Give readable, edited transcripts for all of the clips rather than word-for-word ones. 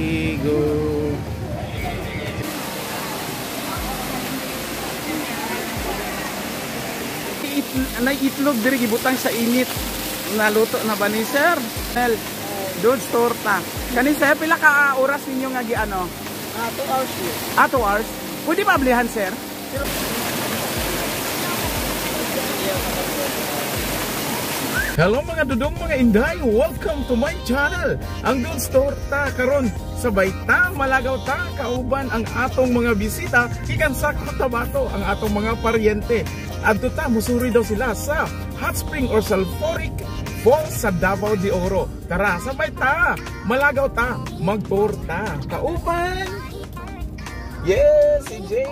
Sige, go. Nay itlog diri gibutang sa init. Naluto na ba ni sir? Well, Dude's Torta. Kani sir, pila ka oras ninyo nga gi ano? 2 hours. Ah, 2 hours. Pwede pa ablihan, sir? Hello mga dudong, mga inday! Welcome to my channel! Ang Dude's Torta karon sabay ta malagaw ta kauban ang atong mga bisita gikan sa Cotabato, ang atong mga paryente. Adto ta musuri daw sila sa hot spring or sulfuric falls sa Davao de Oro. Tara, sabay ta malagaw ta magtorta kauban. Yes, si Jay.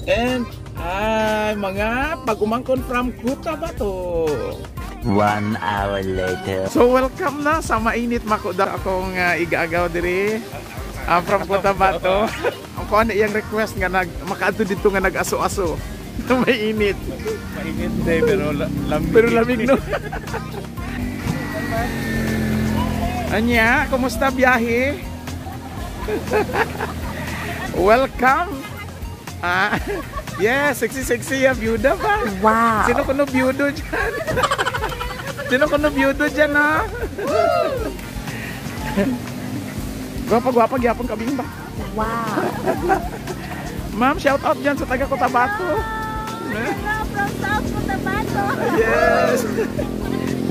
And ay mga pag-umangkon from Cotabato. 1 hour later. So welcome na sa mainit makuda akong igaagaw diri from Cotabato. Ang kuan iyang request nga nag makaadto dito nga nag-aso-aso. Mainit. Mainit day pero lamig. Pero lamig no. Anya, kumusta biyahe? Welcome. Ah, yes, sexy sexy ya byuda ba? Wow. Sino kuno byudo dyan? Sino kuno byudo dyan, ha? Gwapa-gwapa gyapon kabing ba? Wow. Ma'am, shout out dyan sa taga Cotabato. Hello from South Cotabato. Yes.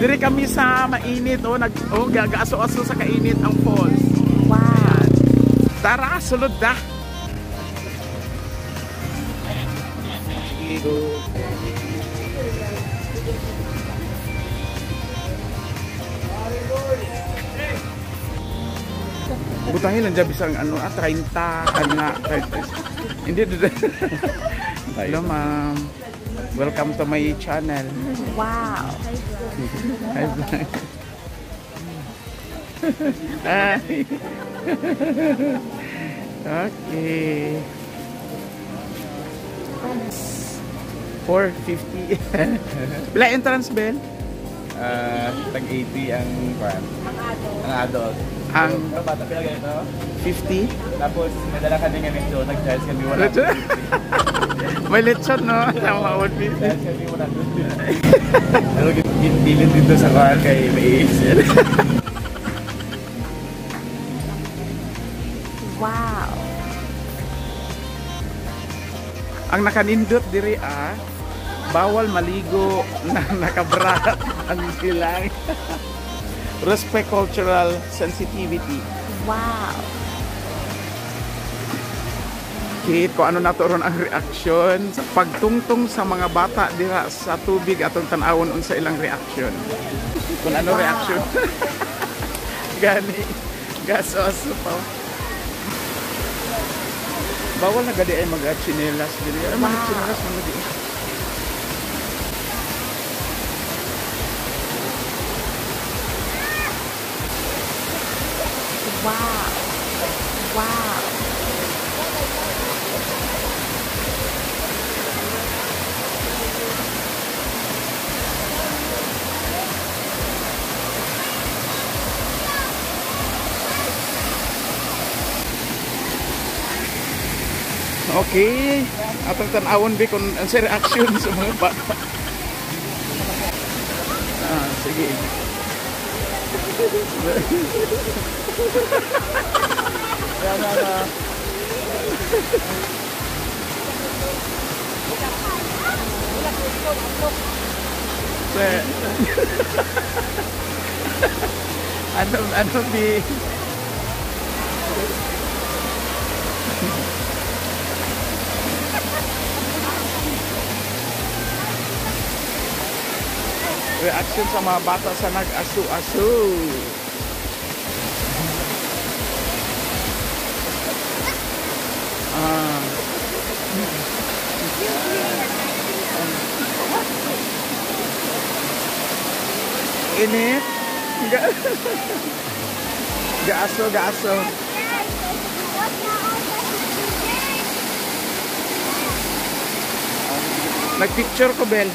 Diri kami sa mainit, oh, nag oh gaaso-aso sa kainit ang falls. Wow. Tara, sulod ta. Butangin lang dyan bisang ano, 30 kana 30. Hindi. Hello ma'am. Welcome to my channel. Wow. Hi vlog. Hi. Okay. 450. Pila entrance bell? Tag 80 ang kwan. Ang adult. Ang pero bata pila ganito? 50. Tapos may dala kami nga lechon, nag-charge kami 150. May lechon no? Tama, 150. Charge kami 150. Pero ginbilin dito sa kwan kay may ACL. Wow. Ang nakanindot diri bawal maligo na nakabra ang bilang. Respect cultural sensitivity. Wow. Kit ko ano nato ron ang reaction sa pagtungtong sa mga bata dira sa tubig atong tan-awon unsa ilang reaction. Kung ano reaction. Gani gasos pa. Bawal na gadi ay mag-chinelas diri. Ay mga chinelas man gadi. Wow. Wow. Okay, atong tan-awon bi kung ang reaction sa mga bata. Ah, sige. Ano bi? Reaction sa mga bata sa nag-asu-asu. Ah. Init. Gaaso, gaaso. Nagpicture ko, Bel.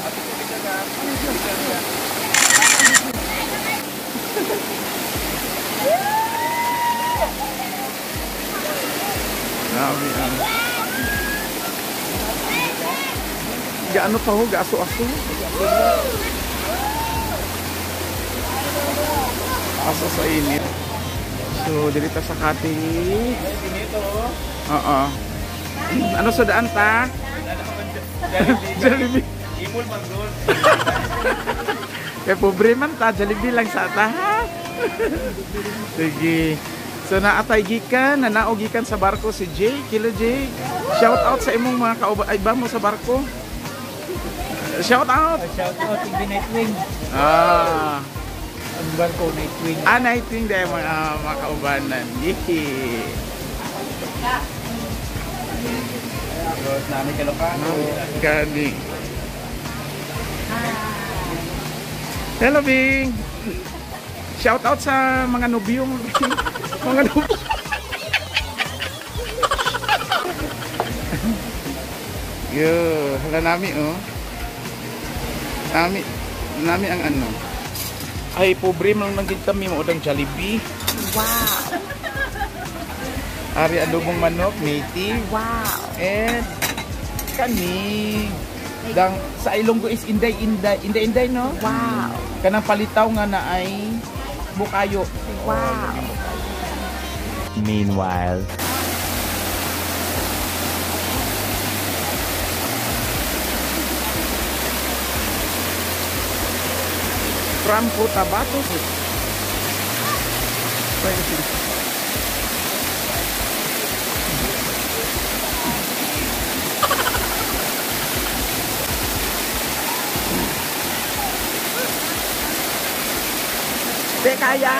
Gaano pa ho, gaaso-aso. Aso sa init. So, dito sa cottage. Oo. Ano sa daan ta? Jollibee. Imol man doon. Eh, pobre man ta. Jollibee lang sa ta, ha? Sige. So, naatay gikan, nanaog gikan sa barko si Jake. Kilo Jake. Shout out sa imong mga kauba. Ay, ba mo sa barko? Shout out! Shout out in the Nightwing. Ah. Ang barko Nightwing. Ah, Nightwing dahil mga kaubanan. Yee. Tapos namin Ilocano. Gani. Hello, Bing! Shout out sa mga nobyo mo, Bing. Mga nobyo. Yo, hala nami oh. Nami, nami ang ano. Ay, pobre man lang gid kami mo udang Jollibee. Wow. Ari adobong manok, native. Wow. And kani dang sa Ilonggo is inday inday inday inday no? Wow. Kanang palitaw nga na ay bukayo. Wow. Meanwhile. From Cotabato. Di kaya.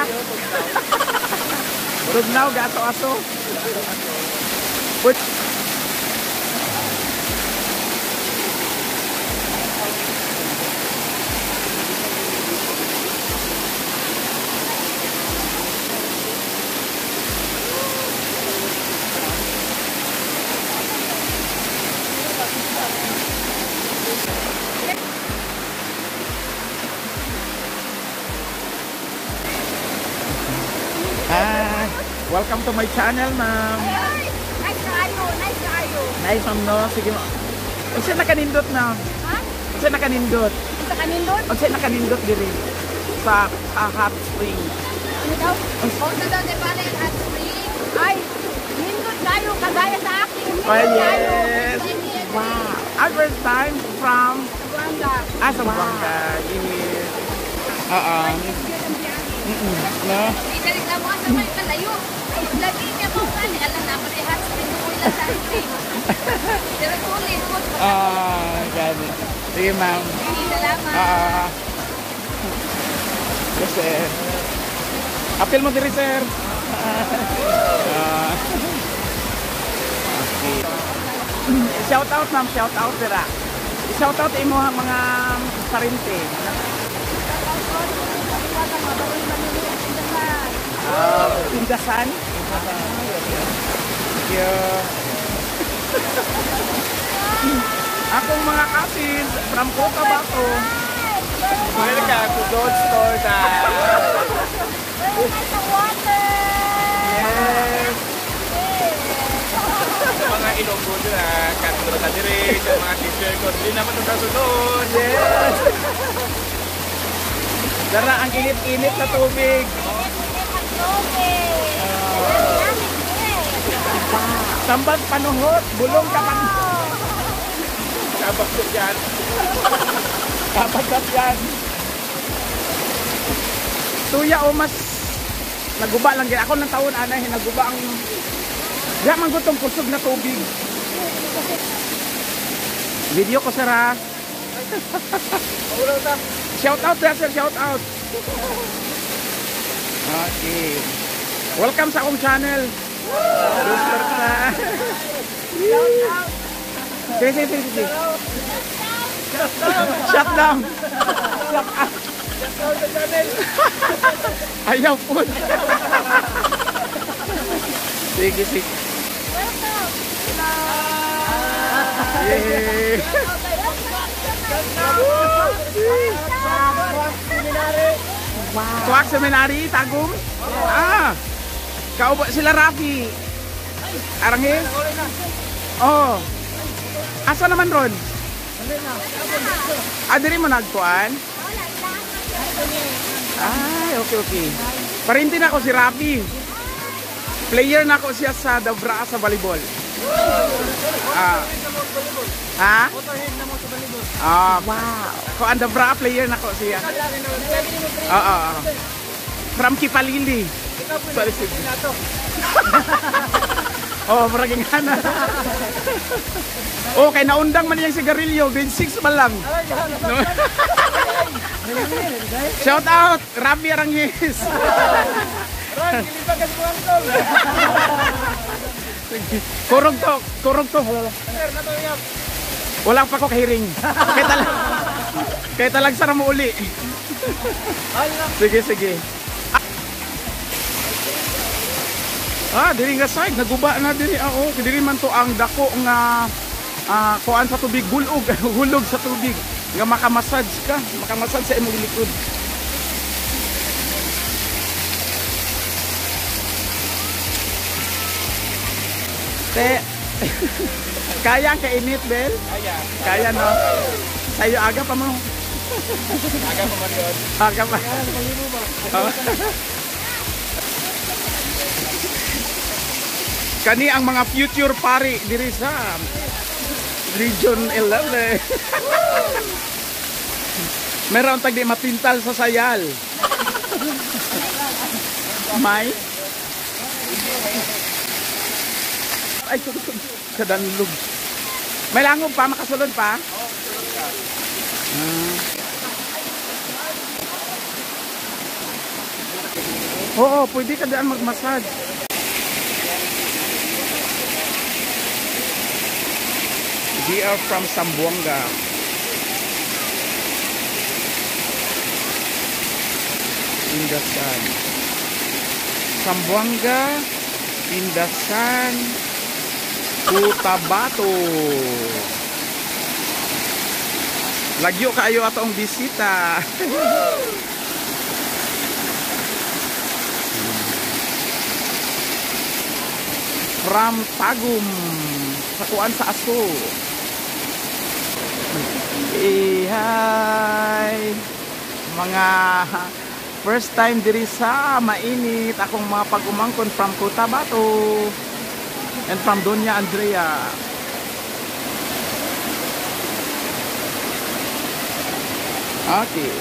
Tugnaw, gaso-aso. Put. Hi! Welcome to my channel, ma'am. Nice kayo, nice kayo. Nice, ma'am, no? Sige, ma'am. Unsa nakanindot na? Ha? Unsa nakanindot? Sa kanindot? Unsa nakanindot diri sa hot spring? Ano daw? Oh, sa daw, di ba na yung hot spring? Ay, nindot kayo, kagaya sa akin. Nindot Ay, kayo. yes. Wow. Our first time from Buanga. ah, sa Buanga. Yes. Oo. No? Ikareklamo ka sa may kalayo. Lagi niya mo ka, alam na ako di hot spring, umuwi lang sa hot spring. Pero tuloy ko. Ah, gani. Sige, ma'am. Salamat. Ah. Yes, sir. Apil mo diri, sir. Ah. Okay. Shout out, ma'am. Shout out, dira. Shout out imo ang mga parente. Ah, Pindasan. Thank you. Akong mga cousins from Cotabato. Welcome to God's Torta. Yes. Sa mga Ilonggo dira, kanto ta dire, sa mga teacher ko, dili naman ito kasunod. Yes. Dara ang init-init na tubig. Tambag panuhot, bulong ka pan. Kabak ko dyan. Kapag yan. Tuya o mas naguba lang gid ako ng taon ana hinaguba ang Diya man gutong kusog na tubig. Video ko sir ha. Shout out sir, shout out. Okay. Welcome sa akong channel. Super na. Sige, sige, sige, sige. Shut down. Shut out. Ayaw po. Sige, sige. Yay! Wow. Tuwak Seminary, Tagum. Ah! Kauba sila Rafi. Arangin? Oh. Asa naman ron? Ah, diri mo nagkuan? Ay, okay, okay. Parinti na ako si Rafi. Player na ako siya sa Dabra sa volleyball. Ah. Ha? Ah, Wow. Kuan Dabra player na ko siya. Oo. Oo. From Kipalili. Sorry, sige. Oh, murag ingana. Oh, kay naundang man niyang sigarilyo, grade 6 man lang. No? Shout out, Rabi Arangis. Kurog to, kurog to. Wala pa ko kahiring. Kaya talag sara mo uli. Sige, sige. Ah, diri nga side naguba na diri ako. Diri man to ang dako nga kuan sa tubig, bulog, hulog sa tubig nga makamassage ka, makamassage sa imong likod. Te, kaya ang kainit, Bel? Kaya. Kaya no? Sayo aga pa mo. Aga pa man yun. Aga pa. Kani ang mga future pari diri sa Region 11. Meron tag di mapintal sa sayal. May ay kadanlog. May langob pa, makasulod pa? Oo, pwede ka daan mag-massage. They are from Zamboanga. Indasan. Zamboanga, Indasan, Cotabato. Lagyo kaayo ato ang bisita. From Tagum, sa kuan sa aso. Eh, hi. Mga first time diri sa mainit akong mga pag-umangkon from Cotabato and from Doña Andrea. Okay.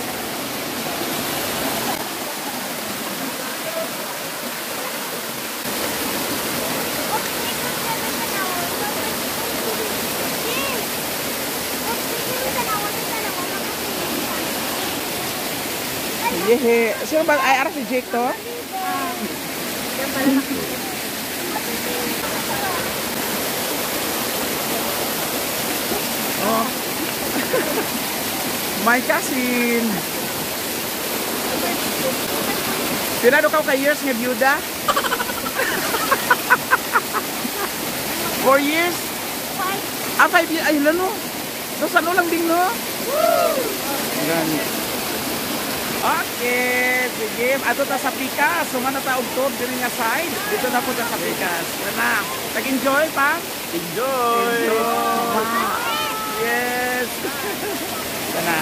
Yehe. Sino ba? Ay, ara si Jake to? Oh. My cousin. Pila do ka ka years nga byuda? 4 years? 5. Ah, 5 years. Ay, lano. Dos ano lang ding, no? Gani. Okay, sige. Ato ta sa Pikas. Suma na ta og tour diri nga side. Dito na po ta sa Pikas. Na. Nag-enjoy pa? Enjoy! Enjoy. Yes. Sana.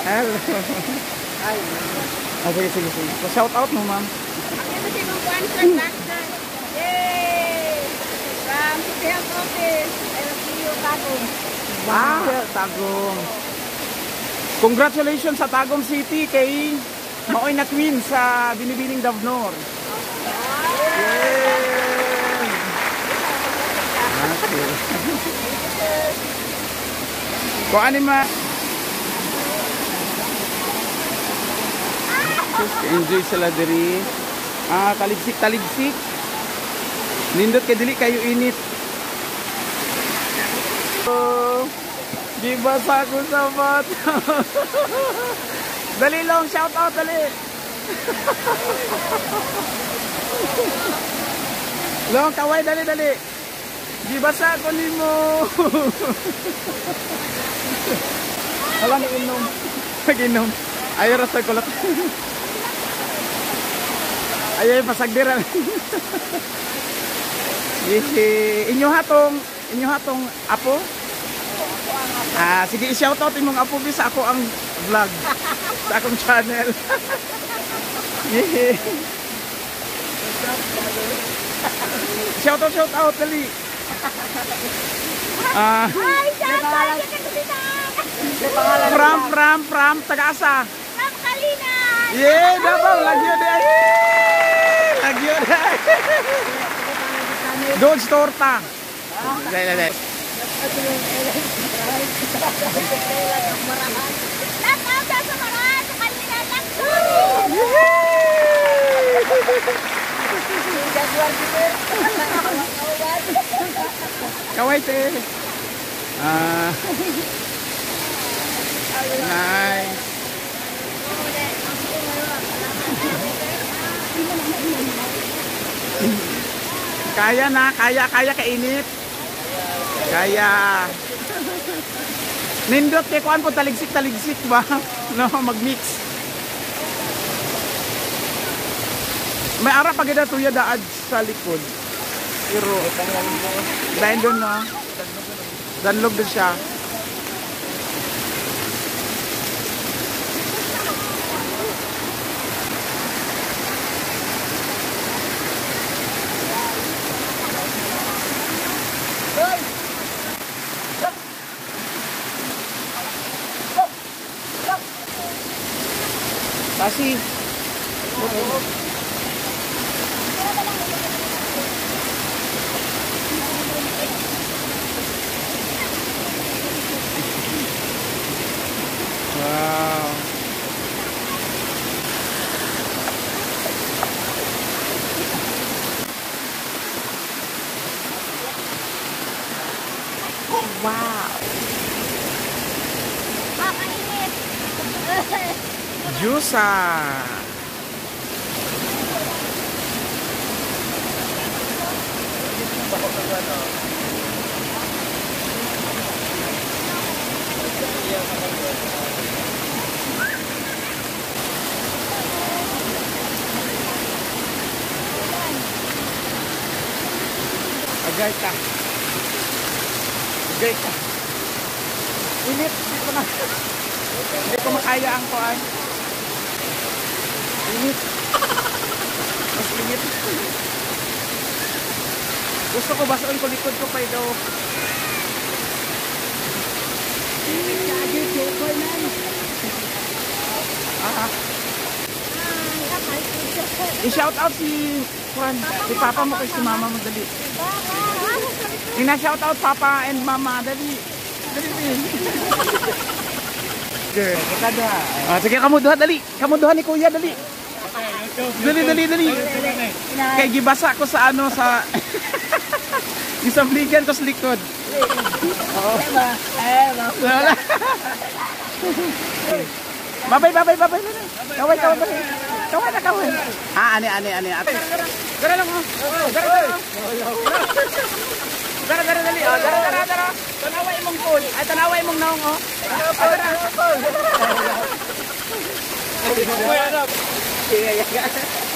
Hello. Hi. Ah, sige, sige, sige. So, shout out mo, ma'am. Yay! From City Health Office. I will see you, Tagum. Wow. Tagum. Congratulations sa Tagum City kay maoy na queen sa Binibining Davnor. Yes! Okay. Kung ano ma... Enjoy sila diri. Ah, taligsik, taligsik. Nindot kay dili kayo init. Oh, gibasa ko sa bata. Dali lang, shout out, dali. Long, kaway, dali, dali. Gibasa ko nimo. Wala ni inom. Nag-inom. Ayaw rasa kulot. Ay, pasagdira. Inyo hatong apo? Ah, sige, i-shoutout imong apo bi sa ako ang vlog. Sa akong channel. Shoutout, shoutout, dali. Ah, Ay, shout out sa Kakulinan! From taga-asa. From Kalinan! Yeah, Davao, lagyo di ay. Lagyo di ay. Dodge torta. Dali, dali. Shout out sa Samaran, sa Kalinan, Luxury! Kaway te. Ah. Nice. Kaya na, kaya, kaya kainit. Kaya. Nindot kay kuan po taligsik taligsik ba? No, magmix. May ara pa gid tuya daad sa likod. Pero dahil doon no. Danlog din siya. Kasi. Wow. Wow. Makainit. Jusa. Agay ka. Agay ka. Init. Hindi ko na. Hindi ko makaya ang kuan. Init. Mas init. Gusto ko basaon ko likod ko pa daw. Ah. I-shout out si Juan, si papa mo kay si mama mo, dali. Ina-shout out papa and mama, dali. Dali. Girl. Ah, sige, kamu duha, dali. Kamu duha ni kuya, dali. Dali, dali, dali. Kay gibasa ko sa ano sa gisabligan ko sa likod. Oo. Wala. Babay, babay, babay. Kaway, kaway, kaway. Kaway na, kaway. Ah, ani, ani, ani. Gara lang, oh. Gara, gara. Gara, gara, dali. Oh, gara, gara, gara. Tanawa imong phone. Ay, tanawa imong naong, oh. Gara.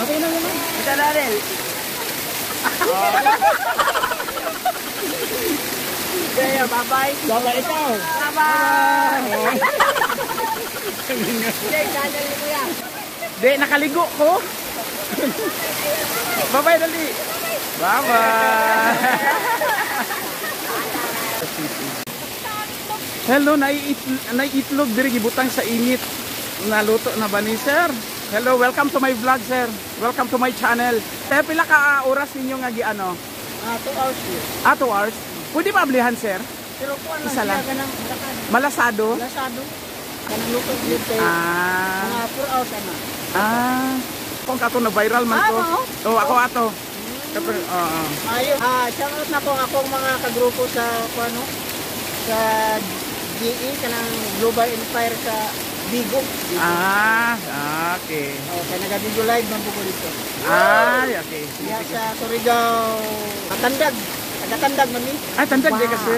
Okay na naman. Ito na rin. Kaya, bye-bye. Bye-bye ikaw. Bye-bye. Di, nakaligo ko. Bye-bye, dali. Bye-bye. Hello, naiitlog diri gibutang sa init. Naluto na ba ni sir? Hello, welcome to my vlog, sir. Welcome to my channel. Sir, pila ka oras ninyo nga gi ano? 2 hours yun. Ah, 2 hours? Pwede ba ablihan, sir? Pero kuan lang Isa siya lang. ganang lakan. Malasado? Lasado. Kanang luto yun kay Ah. mga 4 hours ana. Ah. Kung kato na viral man ko. Ah, Oh, ako ato. Kato, oo. Ayo, shout out na ko ang akong mga kagrupo sa kuano sa GE kanang Global Empire sa Bigo. Ah, okay. Oh, kay naga-Bigo live man po ko dito. Ay, okay. Sige, Diya sige. sa Surigao, Tandag. Taga Tandag man ni. Ay, tandag di kasi.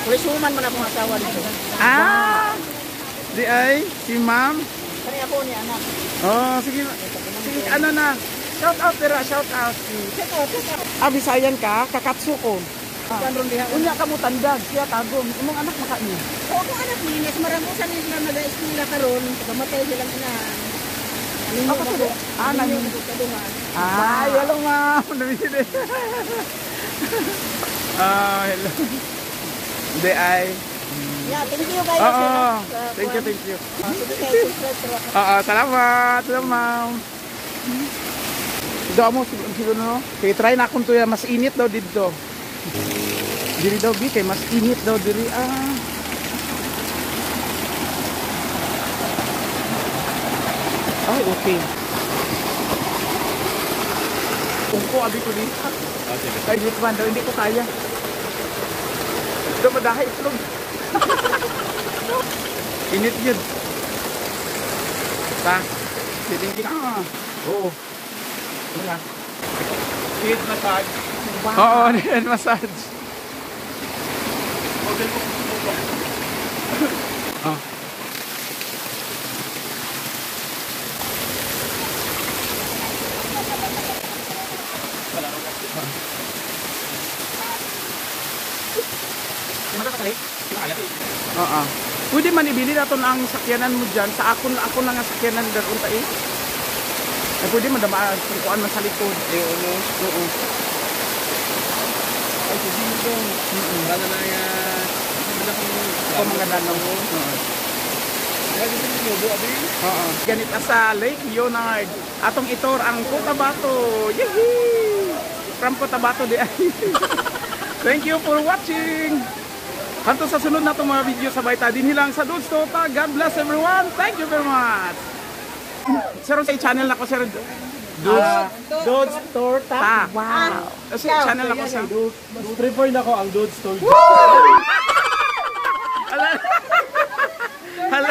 Pulisuman man akong asawa dito. Ah! Di ay, si ma'am. Kani ako ni anak. Oh, sige. Sige, ano na. Shout out dira, shout out. Check out, check out. Ah, Bisayan ka, kakatso ko. Kuan ron diha. Unya ka mo tandag, siya tagom. Imong anak maka ni. O akong anak ni, mas marambusan ni sila nag-eskwela karon, kamatay silang inahan. Ano Ako mo sa ah, ah, ko kaduha. Ay, hello ma'am. Nabisita. Ah, hello. Hindi ay. Yeah, thank you guys. Oo. Thank you, thank you. Sige kayo, subscribe sa ako. Oo, salamat. Salamat, ma'am. Ito mo, siguro, siguro no? Kaya try na akong tuya, mas init daw dito. Diri daw, bi, kay mas init daw diri. Ah. Ay, okay. Kung ko, abi ko di. Kay Hitman daw, hindi ko kaya. Ito madahay itlog. Init yun. Ta. Titingin ka. Oo. Wala. Head massage. Oo, head massage. Oh. Oo. Pwede man ibili naton ang sakyanan mo dyan. Sa akon ako lang ang sakyanan daron ta eh. Ay, pwede man dama kung kuan man sa likod. Eh, ano? Oo. Ay, sige ito. Wala na nga. Ako mga danong. Oo. Kaya dito yung abi. Oo. Ganit sa Lake Leonard. Atong itor ang Cotabato. Yehey! From Cotabato di ay. Thank you for watching. Hanto sa sunod natong mga video sa Baita din hilang sa Dudes Tota. God bless everyone. Thank you very much. Sir, sa channel na ko sir. Dudes Dudes Torta. Wow. Kasi channel na ko sir. Mas prefer na ko ang Dudes Torta. Hala. Hala.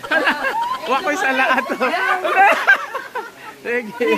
Hala. Wa ko'y sala ato. Sige.